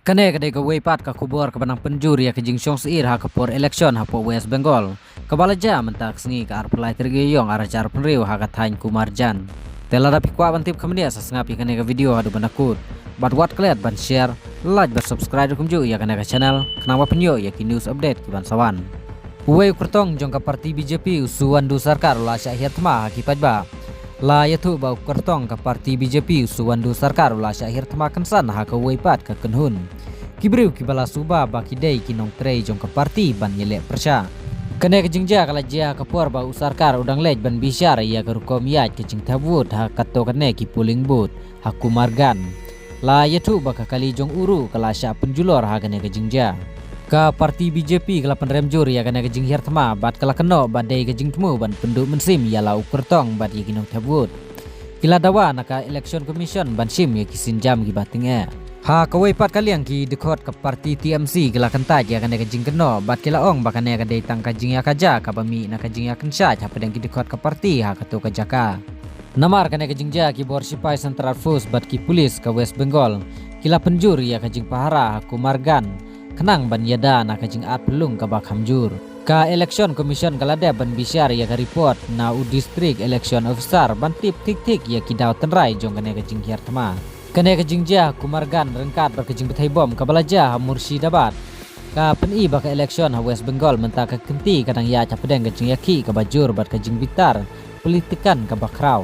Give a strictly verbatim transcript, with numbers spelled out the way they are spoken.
Kane ka dei kawei pat ka khubor kaba nang pynjur ïa ka jingshong syier ha ka por election hapoh West Bengal, kaba la jia mynta ka sngi ka arphew lai tarik Ïaïong arhajar arphew hynriew ha ka thaiñ Kumarganj. Te lada phi kwah ban tip kham bniah, sa sngap ïa kane ka video haduh ban da kut bad wat klet ban share, like bad subscribe kumjuh ïa kane ka channel khnang ba phin ïoh ïa ki news update kiban sa wan. Uwei u kyrtong jong ka party B J P, u Suvendu Sarkar, u la shah hiar thma ha ki paidbah. La ïathuh ba u kyrtong ka party B J P, u Suvendu Sarkar, u la shah hiar thma kynsan ha kawei pat ka kynhun ki briew kiba la suba ba ki dei ki nongtrei jong ka party ban ïaleh pyrshah. Kane ka jingjia ka la jia ha ka por ba u Sarkar u dang leit ban bishar ïa ka rukom ïaid ka jingthep vote ha kato kane ki polling booth ha Kumarganj. La ïathuh ba ka kali jong u ruh ka la shah pynjulor ha kane ka jingjia. Ka party B J P ka la pynrem jur ïa kane ka jinghiar thma bad ka la kynnoh ba dei ka jingthmu ban pynduh mynsiem ïa la u kyrtong bad ïa ki nongthep vote. Ki la dawa na ka Election Commission ban shim ïa ki sienjam kiba tyngeh. Ha kawei pat ka liang, ki dkhot ka party T M C ki la kyntait ïa kane ka jingkynnoh bad ki la ong ba kane ka dei tang ka jingïakajia kaba mih na ka jingïakynshait hapdeng ki dkhot ka party ha kato ka jaka. Namar kane ka jingjia, ki bor shipai Central Force bad ki pulit ka West Bengal ki la pynjur ïa ka jingpahara ha Kumarganj khnang ban ïada na ka jingat phyllung kaba kham jur. Ka Election Commission ka la dep ban bishar ïa ka report na u District Election Officer ban tip thik thik ïa ki daw tynrai jong kane ka jinghiar thma. Kane ka jingjia ha Kumarganj ryngkat bad ka jingbthei bom kaba la jia ha Murshidabad ka pyni ba ka election ha West Bengal mynta ka kynti ka dang ïaid hapdeng ka jingïakhih kaba jur bad ka jingbitar politikan kaba khraw.